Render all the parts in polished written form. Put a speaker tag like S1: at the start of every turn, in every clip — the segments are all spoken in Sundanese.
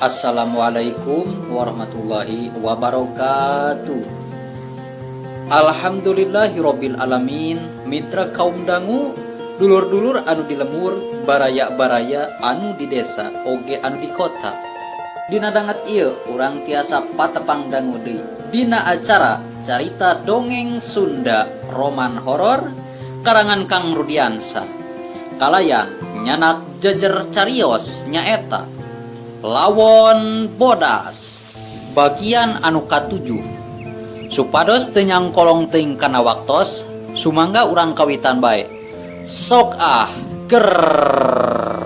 S1: Assalamualaikum warahmatullahi wabarakatuh. Alhamdulillahirabbil alamin mitra kaum dangu dulur-dulur anu di lembur baraya-baraya anu di desa oge anu di kota. Dina danget ieu urang tiasa patepang dangu deui dina acara carita dongeng Sunda roman horor karangan Kang Rudiansah. Kalayan nyanak jejer carios nyaeta Lawon Bodas bagian anu katujuh. Supados teu nyangkolong teuing kana waktos, sumangga urang kawitan bae. Sok ah, gerrrr.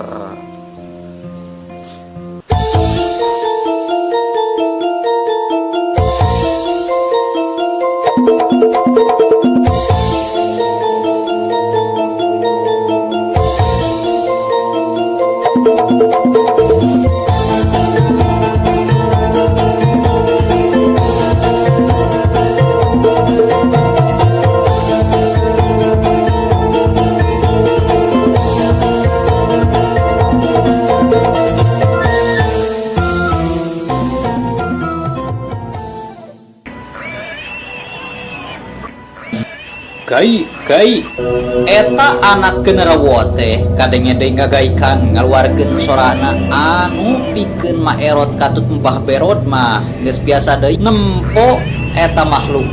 S1: Gai, gai. Eta anak generawo teh kadenge deui ngagaikan ngaluarkeun sorana anu pikeun maerot katut Mbah Berod mah geus biasa deui nempo eta makhluk.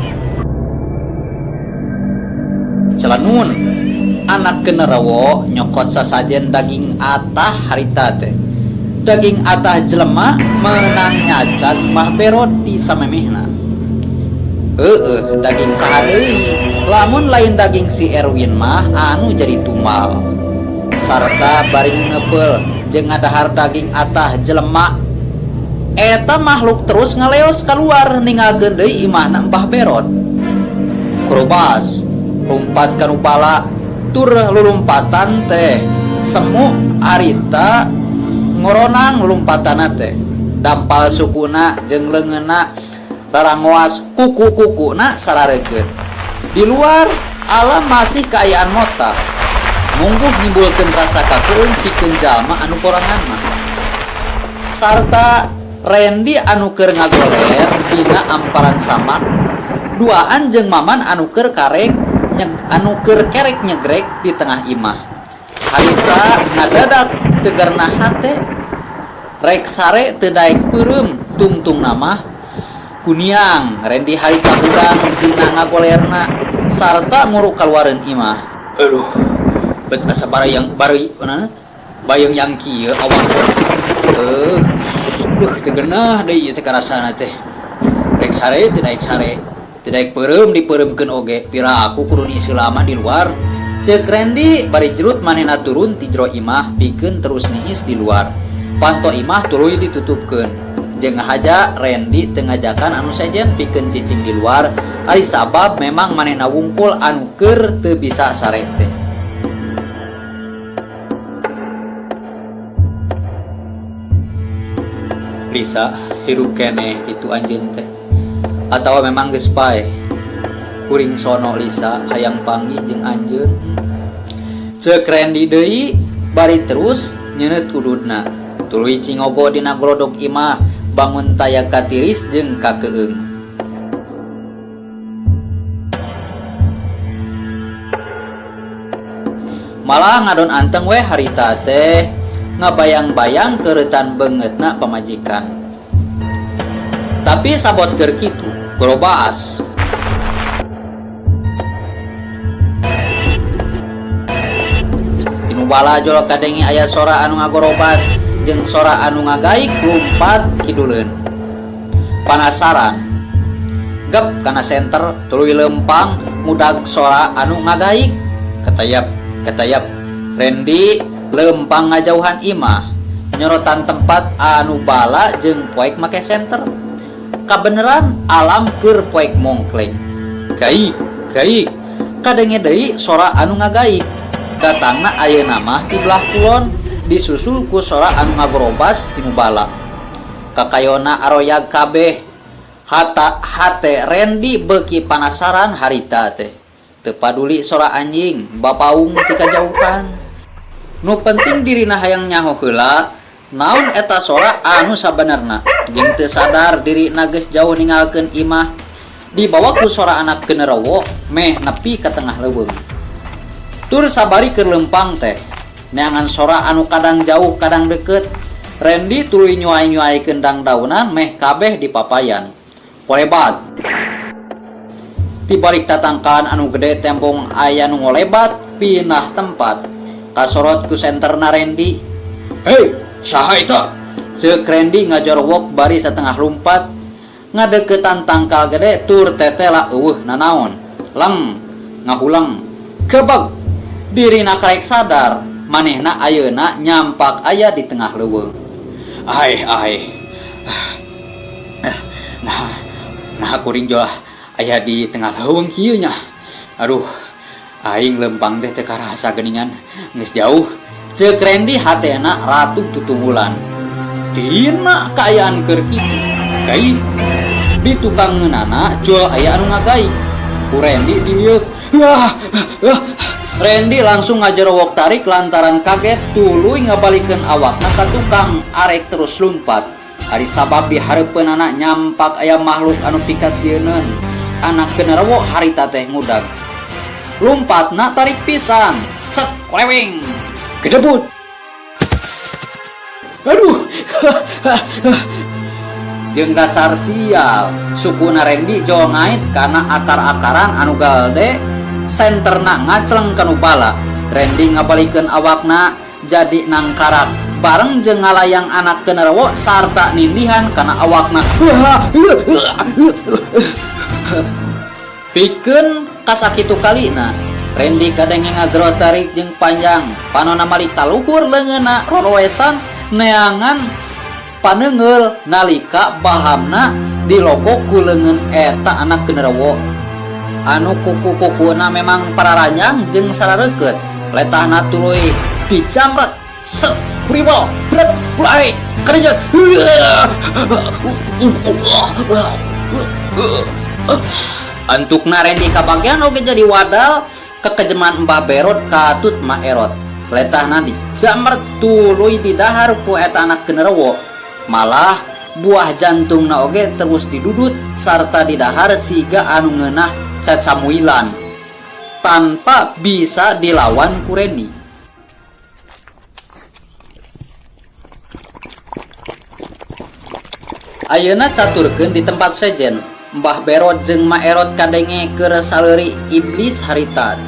S1: Celenun anak generawo nyokot sasajen daging atah harita teh. Daging atah jelema meunang nyacag Mbah Berod di samemehna. Heeh, daging saha deui lamun lain daging si Erwin mah anu jadi tumbal. Sarta bari ngeungepeul jeung ngadahar daging atah jelema eta makhluk terus ngaleos kaluar ninggalkeun deui imahna Mbah Berod. Kurubas lumpat ka nu bala tur lulumpatan teh semu harita ngoronang lulumpatanna teh dampal sukuna jeung leungeunna rarangoas kuku-kukuna sarareukeun. Di luar alam masih kaayaan mota mungguh nimbulkeun rasa kakeung pikeun jalma anu porangan mah. Sarta Rendi anu keur ngagoler dina amparan samak duaan jeung Maman anu keur karek nyeg, anu keur kerek nyegrek di tengah imah. Harita ngadadak tegerna hate rek sare teu daek peureum tungtung nama kuniang Rendi harita hudang tina ngagolerna sarta muruk kaluareun imah. Aduh, bet asa barayang bari mana? Bayang yang kieu awak. Duh teu geunah deui ieu teh karasana teh. Rek sare teu daek sare. Teu daek peureum dipeureumkeun oge. Pira aku kudu niis heula mah di luar. Ceuk Rendi bari jerut manehna turun ti jero imah pikeun terus niis di luar. Panto imah tuluy ditutupkeun. Jeung ngahaja Rendi teu ngajakan anu sejen pikeun cicing di luar ari sabab memang manehna wungkul anu keur teu bisa sare teh. Lisa hirup keneh kitu anjeun teh atawa memang geus paeh kuring sono Lisa hayang panggih jeung anjeun. Ceuk Rendi deui bari terus nyeuneuh ududna tuluy cingogo dina golodog imah bangun taya katiris jeung kakeung. Malah ngadon anteng weh harita teh ngabayang-bayang keureutan beungeutna pamajikan. Tapi sabot keur kitu, gorobaas. Tinu bala jol kadenge aya sora anu ngagorobas jeung sora anu ngagaik lumpat kiduleun. Panasaran. Gep kana senter tuluy leumpang mudag sora anu ngagaik. Ketayap, ketayap. Rendi leumpang ngajauhan imah. Nyorotan tempat anu bala jeung poek make senter. Kabeneran alam keur poek mongkleng. Gaik, gaik. Kadenge deui sora anu ngagaik. Datangna ayeuna mah ti belah kulon disusul ku sora anu ngagorobas ti nu bala. Kakayona aroyag kabeh. Hata hate Rendi beuki panasaran harita teh. Teu paduli sora anjing bapaung ti kajauhan. Nu penting dirina hayang nyaho heula Naon eta sora anu sabenerna jeung teu sadar dirina geus jauh ninggalkeun imah dibawa ku sora anak genderowo meh nepi ka tengah leuweung. Tur sabari keur leumpang teh neangan sora anu kadang jauh kadang deukeut. Rendi tuluy nyuai-nyuaikeun dangdaunan meh kabeh dipapayan. Kolebat. Ti balik tatangkalan anu gede tembong aya nu ngolebat pinah tempat. Kasorot ku senterna Rendi. Hei, saha eta? Ceuk Rendi ngajorowok bari satengah lumpat ngadeuketan tangkal gede tur tetela eueuh nanaon. Leng, ngahuleng. Kebeg! Dirina karek sadar, manehna ayeuna nyampak aya di tengah leuweung. Aih, aih. Nah, nah kuring jolah aya di tengah leuweung kieu nya. Aduh, aing lempang teh teu karasa geuningan geus jauh. Ceuk Rendi hatena ratug tutunggulan. Dina kaayaan keur kitu, gai di tukangeunana jol aya anu ngagaik. Ku Rendi dilieuk. Wah, wah. Rendi langsung ngajerowok tarik lantaran kaget tuluy ngabalikeun awakna ka tukang arek terus lumpat. Ari sabab di hareupeunana nyampak aya makhluk anu pikasieuneun. Anak genderowo harita teh ngudag. Lumpatna tarik pisan. Set koleweng. Gedebut. Aduh. Jeung dasar sial, sukuna Rendi jol ngait kana akar-akaran anu galde, senterna ngacleng kanu bala. Rendi ngabalikeun awakna jadi nangkarak bareng jeung ngalayang anak genderowo sarta nindihan kana awakna. Pikeun kasakitu kalina, Rendi kadenge ngagero tarik jeung panjang, panonna mali kaluhur leungeunna roroesan neangan paneunggeul nalika bahamna dilokok ku leungeun eta anak genderowo. Anu kuku-kukuna memang pararanjang jeung sarareukeut, letahna tuluy dijamret, set, kuribel, bret, kulai, karenyet. Antukna Rendi kabagian oge jadi wadal kekejeman Mbah Berot katut Ma Erot. Letahna dijamret tuluy didahar ku eta anak genderowo. Malah buah jantungna oge terus didudut sarta didahar siga anu ngeunah cacamuilan tanpa bisa dilawan ku Rendi. Ayeuna caturkeun di tempat sejen, Mbah Berot jeung Ma Erot kadenge keur saleuri iblis harita.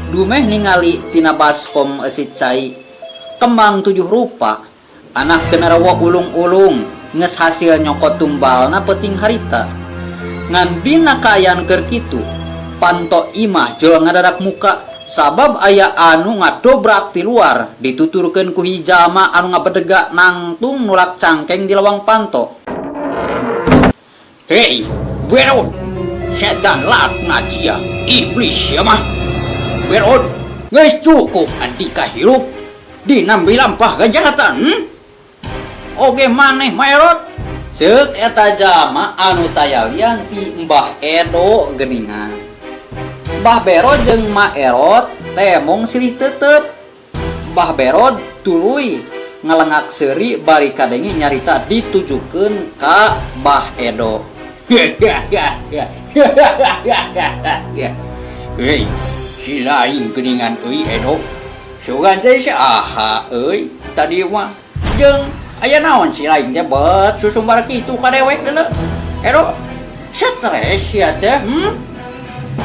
S1: Dumeh ningali tina baskom eusi cai kembang tujuh rupa, anak genderowo ulung-ulung geus hasil nyokot tumbalna peuting harita. Ngan dina kaayaan keur kitu, panto imah jol ngadadak muka sabab aya anu ngadobrak ti luar dituturkeun ku hijama anu ngabedega nangtung nulak cangkeng di lawang panto. Hei, Berot, setan laknat sia, iblis sia mah. Berot, geus cukup andika hirup dinambi lampah kejahatan. Oge maneh Maerot. Ceuk eta jalma anu tayalian ti Mbah Edo geuningan. Mbah Berot jeung Maerot temong silih tetep. Mbah Berot tuluy ngalengak seuri bari kadenge nyarita ditujukeun ka Mbah Edo. Hei, si lain geuningan euy Edo. Sugan teh saha euy tadi mah jeung aya naon si lain teh bet susumbar kitu ka dewek deuleu. Edo, stres sia teh,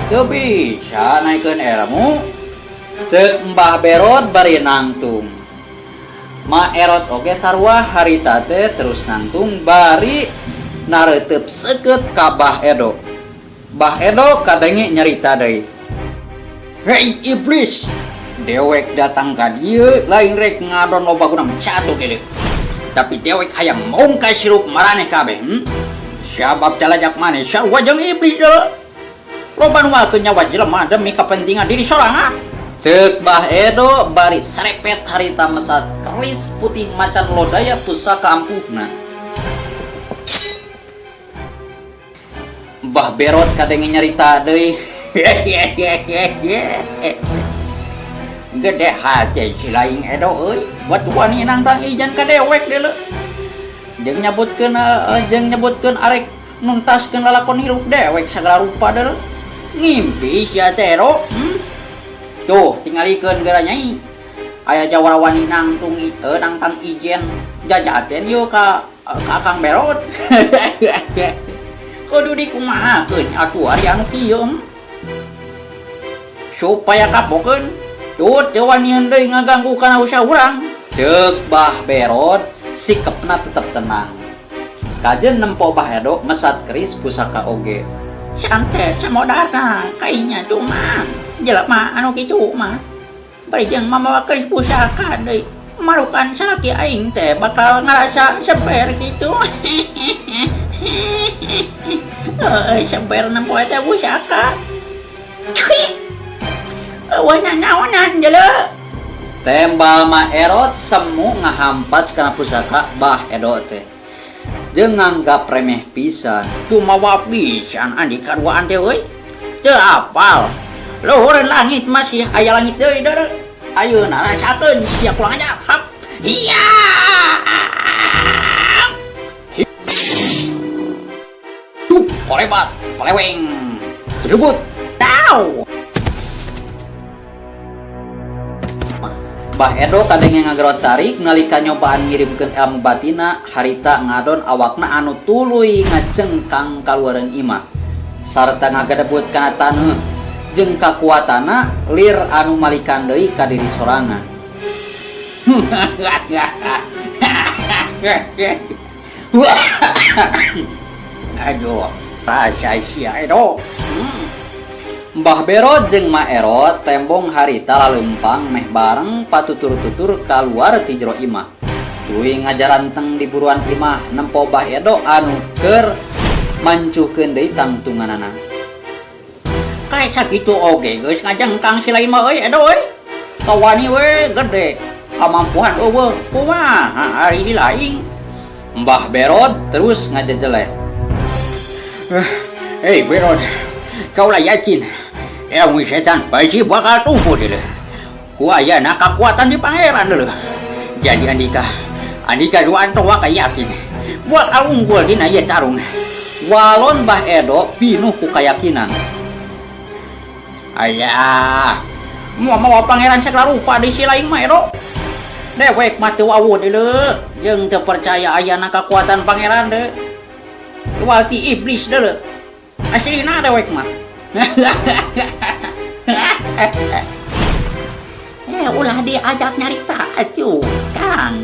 S1: Teu bisa naikeun ilmu. Ceuk Mbah Berot bari nangtung. Ma Erot oge sarua harita teh terus nangtung bari nareuteup seukeut ka Bah Edo. Bah Edo kadenge nyarita deui. Hei iblis, dewek datang ka dieu lain rek ngadon loba guna catu kieu. Tapi dewek hayang mongkai sirup maraneh kabeh. Sabab calajak maneh sarua jeung iblis deuleu. Loba nu malkeun nyawa jelema demi kepentingan diri sorangan. Ceuk Bah Edo bari sarepet harita mesat keris putih macan lodaya pusaka ampuhna. Bah Berot kadenge nyarita deui. Gede hate si laing Edo euy, buat wani nangtang ijan ka dewek deuleu. Jeung nyebutkeun jeung nyebutkeun arek nuntaskeun lalakon hirup dewek sagala rupa deuleu. Ngimpi sia teh Edo. Tuh tingalikeun geura nyai. Aya jawara wani nangtung nangtang ijen jajaten yeuh ka Akang Berod. Kudu dikumahakeun atuh ari anu kieu. Supaya kapokeun tut teu wanian deui ngaganggu kana usaha urang. Ceuk Bah Berod sikepna tetep tenang. Kajen nempo Bah Edo mesat keris pusaka oge. Santet samodarna kainya cuman jelema anu kitu mah. Bari jeung mamawa keris pusaka deui. Marukan salaki aing teh bakal ngarasa seber kitu. Heueuh seber nempo eta pusaka. Cuih. Eueuh nanaonan deuleu. Tembal Ma Erot semu ngahampas kana pusaka Bah Edo teh. Jeung nganggap remeh pisan. Tumawa pisan andika duaan teh euy. Teu apal. Luhureun langit masih aya langit deui deuleu. Ayeuna rasakeun sia kurang ajar. Hap. Hiya. Hidup kolebat, koleweng. Rebut. Tau. Bah Edo kadenge ngagerot tarik nalika nyobaan ngirimkeun ilmu batina harita ngadon awakna anu tuluy ngacengkang kaluareun imah sarta ngagadebut kana taneuh jeung kakuatanna lir anu malikan deui ka diri sorangan. Aduh, rasa sia Edo. Mbah Bero jeung Ma Ero tembong harita laleumpang meh bareng patutur-tutur kaluar ti jero imah. Tuluy ngajaranteng di buruan imah nempo Bah Edo anu keur mancuhkeun deui tangtunganana. Kae sakitu oge geus ngajengkang si lain mah euy Edo euy. Kawani we gede, kamampuhan eueuh kumaha ari laing. Mbah Berod terus ngajejeleh. Hei Berod, kaulah yakin ilmu setan pasti bakal tumbuh dulu. Ku ayana kekuatan di pangeran dulu. Jadi andika dua anto waka yakin bakal unggul dina ieu tarung. Walon Bah Edo pinuh ku kayakinan. Ayah, mau mawa pangeran segala rupa di si lain mah Edo. Dewek mah teu wawuh deuleu, jeung teu percaya ayana kekuatan pangeran deui. Iwal ti iblis deuleu. Aslina dewek mah. Ulah diajak nyarita atuh, Kang.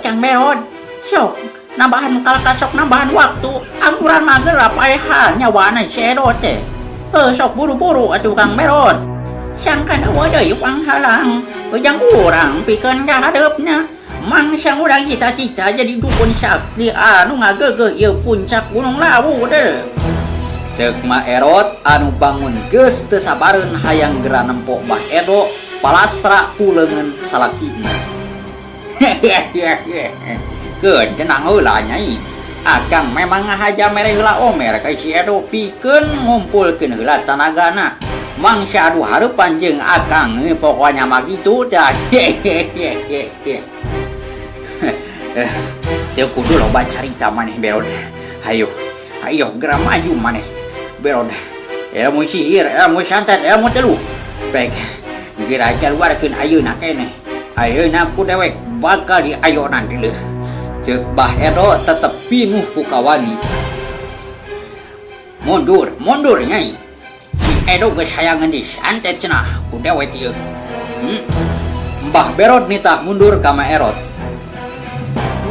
S1: Kang Berod, sok nambahan kalaka sok nambahan waktu. Angguran mah geura paehan nyawana si Edo teh. Sok buru-buru atuh Kang Berod. Sangkan eueuh deui panghalang, ujang urang pikeun ka hareupna. Mangsa urang cita-cita jadi dukun sakti anu ngageugeuh ieu puncak Gunung Lawu deuleu. Ceuk Ma Erot anu bangun geus teu sabareun hayang geura nempo Bah Edo palastra ku leungeun salakina. Keun tenang heula nyai. Akang memang ngahaja mere heula omer ka si Edo pikeun ngumpulkeun heula tanagana. Mangsa adu hareupan jeung akang pokona mah kitu tah. Teu kudu loba carita maneh Berod. Hayo, hayo geura maju maneh. Berod. Ilmu sihir, ilmu santet, ilmu teluh. Baik, geura keluarkeun ayeuna keneh. Ayeuna ku dewek bakal diayonan deuleuh. Ceuk Bah Edo tetep pinuh ku kawani. Mundur, mundur nyai. Si Edo geus hayangeun disantet cenah ku dewek ieu. Mbah Berod nitah mundur ka Ma Erot.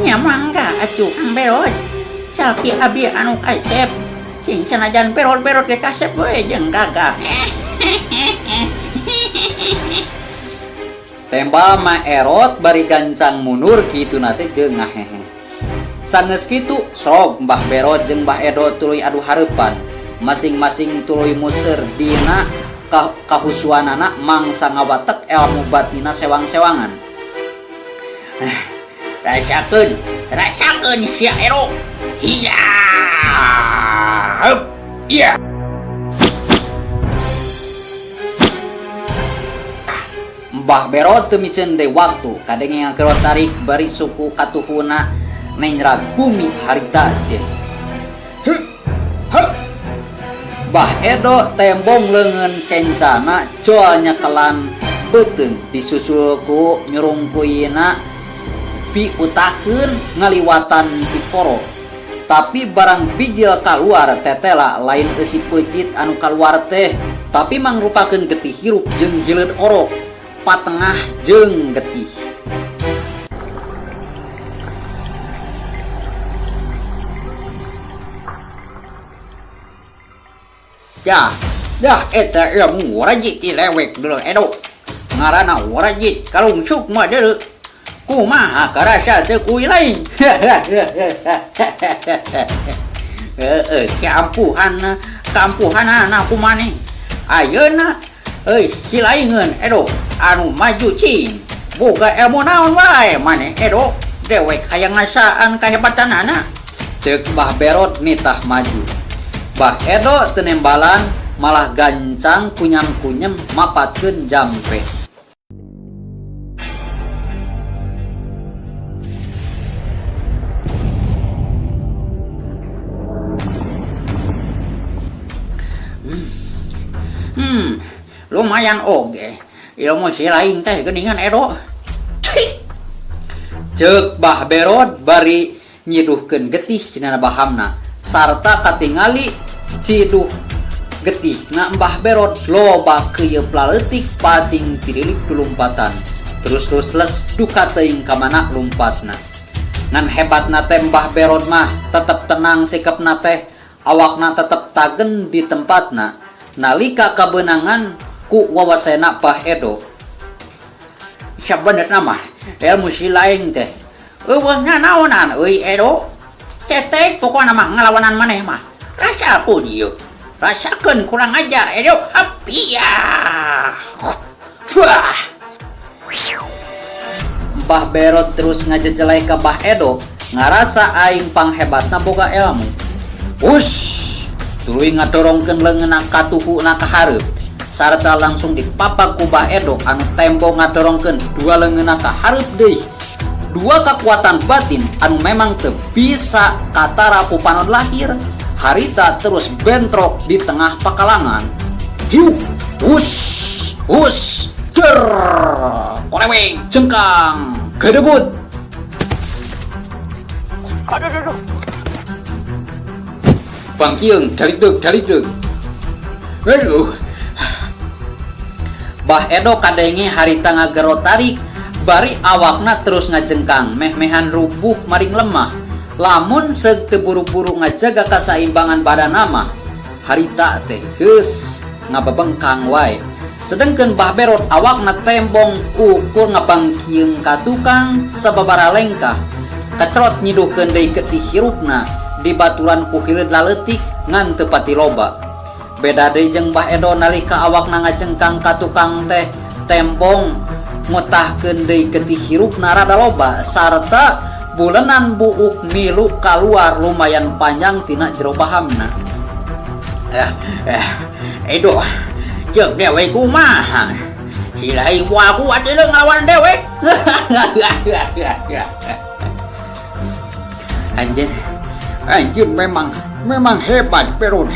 S1: Nya mangga atuh Kang Berod. Salaki abdi anu kasep. Sing sanajan berod-berod ge kasep we jeung gagah. Tembal Ma Erot bari gancang mundur kituna teh jeung ngahehe. Sanggeus kitu srog Mbah Berod jeung Mbah Edo tuluy adu hareupan. Masing-masing tuluy muser dina kahusuanana mangsa ngawatek ilmu batina sewang-sewangan. Rasakeun, rasakeun sia Edo. Hiya. Hup. Iya. Mbah Berod teu miceun deui waktu, kadenge ngagero tarik bari suku katuhuna nenyrag bumi harita teh. Huh! Huh! Bah Edo tembong leungeun kencana jual nyekelan beuteung disusul ku nyurungkuina piutaheun ngaliwatan tikoro. Tapi barang bijil kaluar tetela lain eusi peucit anu kaluar teh, tapi mangrupakeun getih hirup jeung hileud orok, patengah jeung getih. Dah, dah eta ilmu warajit ti lewek deuleu edo. Ngaranna warajit kalung sukma deuleu. Kumaha karasa teu kuy lain. Heeh, kaampuhan kaampuhanana ku maneh. Ayeuna euy si laingeun edo anu maju cing. Boga ilmu naon wae maneh edo. Dewek hayang ngasaan kahebatanana. Ceuk Bah Berod nitah maju. Bah Edo teu nembalan malah gancang kunyam-kunyem mapatkeun jampe. Hmm, lumayan oge ilmu si laing teh geuningan Edo. Cih. Ceuk Bah Berod bari nyiduhkeun getih dina bahamna sarta katingali ciduh getihna Mbah Berod loba keuyeup laleutik pating tirilik dulumpatan terus-terus les duka teuing ka mana lumpatna. Ngan hebatna teh Mbah Berod mah tetep tenang sikepna teh awakna tetep tagen di tempatna nalika kabeunangan ku wawasena Bah Edo. Sabenerna mah ilmu si laing teh eueuh nanaonan euy Edo. Cetek pokona mah ngalawanan maneh mah. Rasakeun ieu. Rasakeun kurang ajar Edo. Hapiah. Wah. Mbah Berod terus ngajejeleh ka Bah Edo ngarasa aing panghebatna boga ilmu. Wush! Tuluy ngadorongkeun leungeunna katuhuna ka hareup sarta langsung dipapag ku Bah Edo anu tembo ngadorongkeun dua leungeunna ka hareup deui. Dua kakuatan batin anu memang teu bisa katara ku panon lahir harita terus bentrok di tengah pakalangan. Hiu! Wush! Wush! Der! Koleweng! Jengkang! Gedebut! Bangkieung dalikdeuk dalikdeuk. Aduh. Bah Edo kadenge harita ngagero tarik bari awakna terus ngajengkang meh-mehan rubuh maring lemah. Lamun seug teu buru-buru ngajaga kasaimbangan badanna mah harita teh geus ngabebengkang wae. Sedengkeun Bah Berod awakna tembong ukur ngabangkieung ka tukang sababaraha lengkah. Kacerot nyiduhkeun deui getih hirupna dibaturan ku hileud laleutik ngan teu pati loba. Beda deui jeung Bah Edo nalika awakna ngajengkang ka tukang teh tembong ngutahkeun deui getih hirupna rada loba sarta bulenan buuk milu kaluar lumayan panjang tina jero bahamna. Edo, ceuk dewe kumaha? Si lain moal kuat ieu ngalawan dewek. Anjeun, anjeun memang hebat Perut.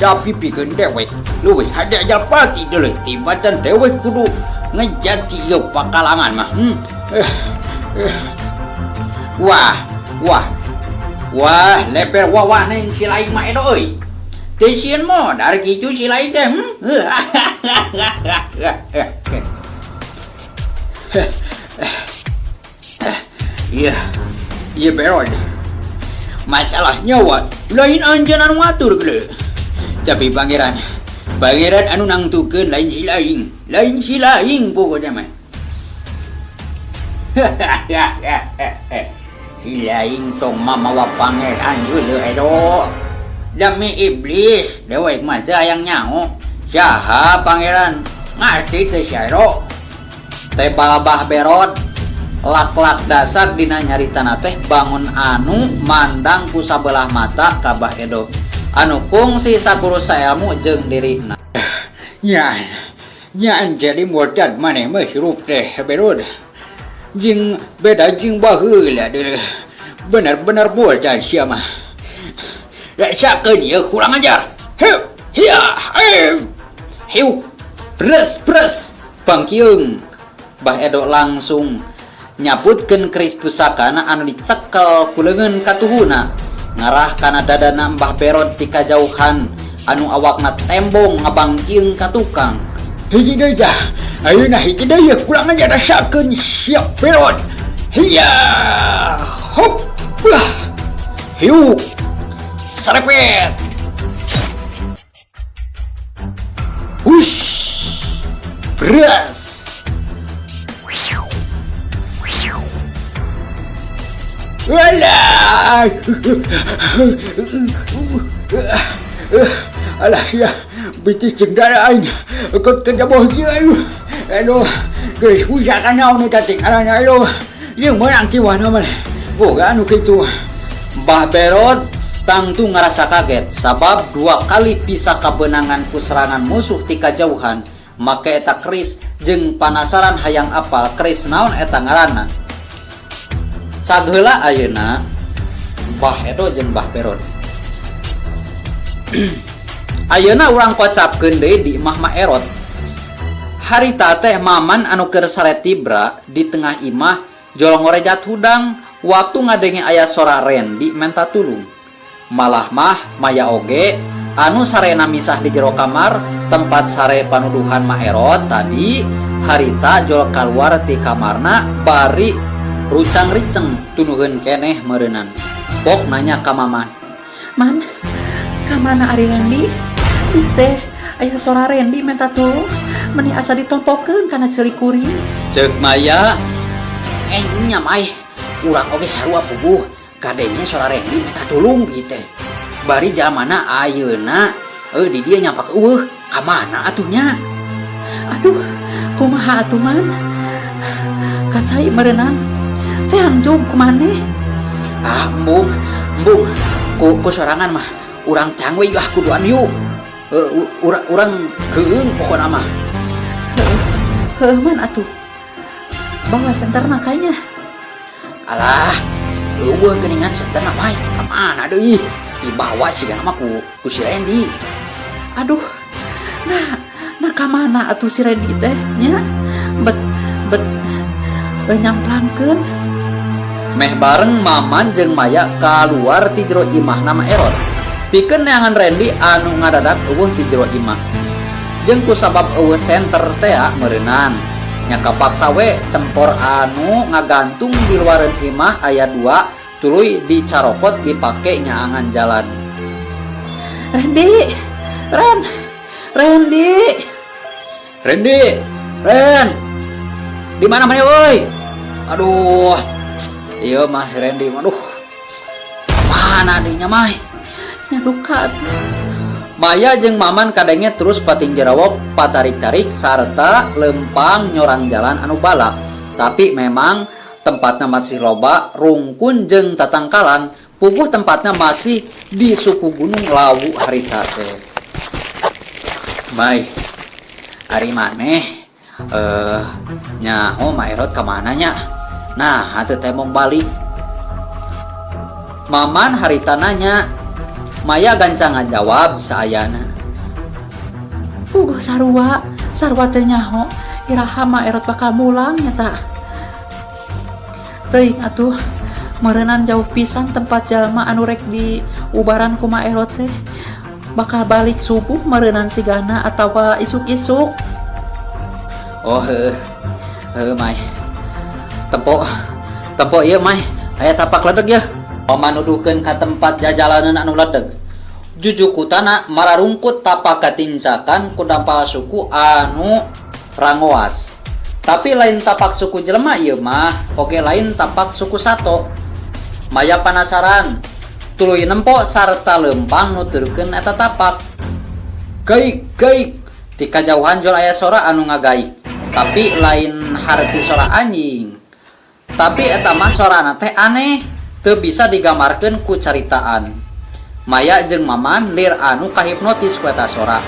S1: Tapi pikeun dewek leuwih hade jalpati deuleu tibatan dewek kudu ngejati ieu pakalangan mah. Wah, wah. Wah, leper wawanen si lain mah Edo euy. Teu sieun modar kitu si lain teh. Iya, iya Berod. Masalah nyawa lain anjeun anu ngatur geuleuh. Tapi pangeran, pangeran anu nangtukeun lain si lain, lain si lain pokoknya mah. Si lain tong mamawa pangeran geuleuh Edo. Demi iblis, dewek mah teu hayang nyaho. Saha pangeran? Ngarti teu sia Edo? Teh balabah Berod lak-lak dasar dina nyaritana teh bangun anu mandang ku sabelah mata ka Bah Edo anu kungsi saguru saelmu jeung dirina. Nya, Nyaan jadi murtad maneh mah hirup teh Berod. Jeung beda jeung baheula deuleuh. Bener-bener murtad sia mah. Rasakeun ieu kurang ajar. Heup, hiya, heup. Hiu, bres bres, bangkiung. Bah Edo langsung nyaputkeun keris pusakana anu dicekel ku leungeun katuhuna ngarah kana dadana Mbah Berod ti kajauhan anu awakna tembong ngabangkiung ka tukang. Hiji deui tah, ayeuna hiji deui kurang ajar rasakeun sia Berod. Hiya, hop, bah, hiu, sarepet. Hush, beras. Alah. Alah sia, bitis jeung dada aing. Kot kajaboh kieu aduh. Aduh, geus pusaka naon eta cing ngaranna aduh. Jeung meunang ciwana mah. Boga anu kitu. Mbah Berod tangtu ngarasa kaget sabab dua kali bisa kabeunangan ku serangan musuh ti kajauhan make eta keris jeung panasaran hayang apal keris naon eta ngaranna. Cag heula ayeuna Mbah Edo jeung Mbah Berod. Ayeuna urang kocapkeun deui di imah Ma Erot. Harita teh Maman anu keur sare tibra di tengah imah jol ngorejat hudang waktu ngadenge aya sora Rendi menta tulung. Malah mah Maya oge anu sarena misah di jero kamar tempat sare panuduhan Ma Erot tadi harita jol kaluar ti kamarna bari rucang-riceng tunuhun keneh meureunan. Pok nanya ka Maman.
S2: Man, ka mana ari Rendi? Ih teh, aya sora Rendi menta tulung, meni asa ditompokeun kana ceuli kuring.
S1: Ceuk Maya, eh nya Mai, urang oge sarua puguh, kadenge sora Rendi menta tulung bi teh. Bari jamana ayeuna di dieu nyampak eueuh, ka mana atuh nya?
S2: Aduh, kumaha atuh Man? Kacai meureunan. Teh anjog kumaneh?
S1: Ah, embung, embung, ku sorangan mah urang tang we ah kuduan yuk. Urang keung pokona mah.
S2: Heuh, heuh Man atuh. Bawa senterna kayaknya.
S1: Alah, eueuh geuningan senterna mah ka mana deui? Dibawa sigana mah ku si Rendi.
S2: Aduh, nah, nah ka mana atuh si Rendi teh nya? Bet bet nyamplangkeun.
S1: Meh bareng Maman jeung Maya kaluar ti jero imahna Ma Erot. Pikeun neangan Rendi anu ngadadak eueuh ti jero imah. Jeung kusabab eueuh senter tea meureunan. Nya kapaksa we cempor anu ngagantung di luareun imah aya dua tuluy dicarokot dipake nyaangan jalan.
S2: Rendi, Ren, Rendi.
S1: Rendi, Ren. Di mana mana euy? Aduh. Iya mah si Rendi, aduh. Mana dinya mah?
S2: Nya duka atuh.
S1: Maya jeung Maman kadenge terus pating jerawok patarik-tarik sarta lempang nyorang jalan anu bala. Tapi memang tempatnya masih loba rungkun jeung tatangkalan, puguh tempatnya masih di suku Gunung Lawu harita teh. Mai, ari maneh nyaho Ma Erot ka mana nya? Nah, hate teh mong balik. Maman harita nanya, Maya gancang ngajawab saayana.
S2: Puguh sarua, sarua teh nyaho, iraha Ma Erot bakal mulang nyata. Teuing atuh, meureunan jauh pisan tempat jalma anu rek di ubaran ku Ma Erot teh. Bakal balik subuh meureunan sigana atawa isuk-isuk.
S1: Oh heuh, heuh Mai. Tempo, tempo ieu Mai, aya tapak ledeg yeuh. Paman nuduhkeun ka tempat jajalanan anu ledeg. Jujukutana mararungkut tapak katincakan ku dampal suku anu rangoas. Tapi lain tapak suku jelema ieu mah, oge lain tapak suku sato. Maya panasaran, tuluy nempo sarta leumpang nuturkeun eta tapak. Gaik, gaik, ti kajauhan jol aya sora anu ngagaik. Tapi lain harti sora anjing. Tapi eta mah sorana teh aneh, teu bisa digambarkeun ku caritaan. Maya jeung Maman lir anu kahipnotis ku eta sora.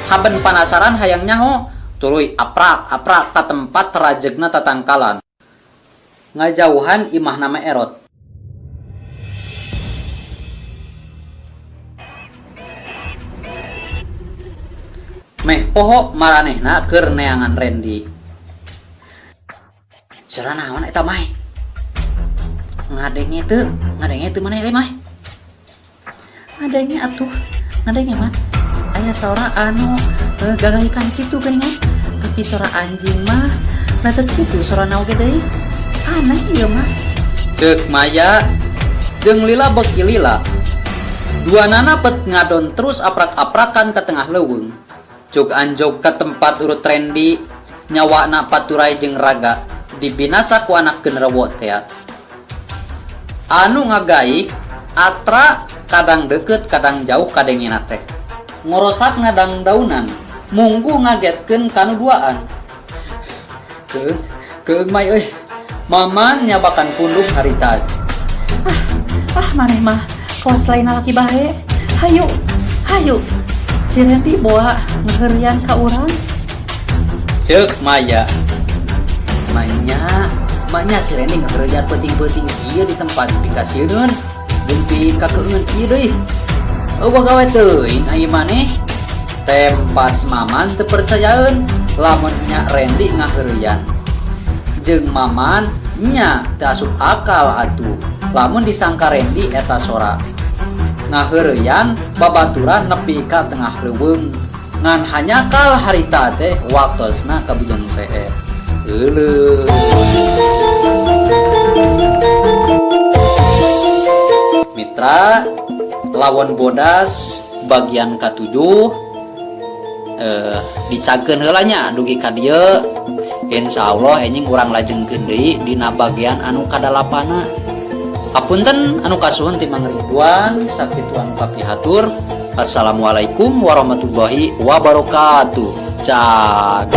S1: Haben panasaran hayang nyaho, Tuluy aprak aprak ka tempat rajegna tatangkalan. Ngajauhan imahna Ma Erot. Meh poho maranehna keur neangan Rendi. Sora naon eta Mai? Ngadenge teu? Ngadenge teu maneh euy Mai?
S2: Ngadenge atuh, ngadenge man. Aya sora anu gagahikan kitu geuningan. Tapi sora anjing mah da teu kitu sorana oge deui. Aneh ieu mah.
S1: Ceuk Maya jeung lila beuki lila. Duanana pet ngadon terus aprak-aprakan ka tengah leuweung. Jog anjog ka tempat urut Rendi, nyawana paturay jeung raga dibinasa ku anak genderuwo tea. Anu ngagaik atra kadang deukeut kadang jauh kadengena teh. Ngorosak ngadangdaunan, mungguh ngagetkeun kanu duaan. Keung, keung Mai euy. Maman nyabakan punduk harita.
S2: Ah, ah maneh mah kawas lain lalaki bae. Hayu, hayu. Si Rendi boa ngaheureyan ka urang.
S1: Ceuk Maya. Manya, manya si Rendi ngaheureyan peuting-peuting kieu di tempat pikasieun. Jeung pikakeungeun kieu deui. Eueuh gawe teuing ai maneh. Tempas Maman teu percayaeun lamun nya Rendi ngaheureyan. Jeung Maman nya teu asup akal atuh lamun disangka Rendi eta sora. Ngaheureyan babaturan nepi ka tengah leuweung ngan hanyakal harita teh waktosna ka Bujang Seep. Euleuh. Mitra Lawon Bodas bagian katujuh dicageun heula nya dugi ka dieu. Insyaallah enjing urang lajengkeun deui dina bagian anu kadalapana. Hapunten anu kasuhun ti Mang Ridwan sakitu anu kapihatur. Assalamualaikum warahmatullahi wabarakatuh. Cag.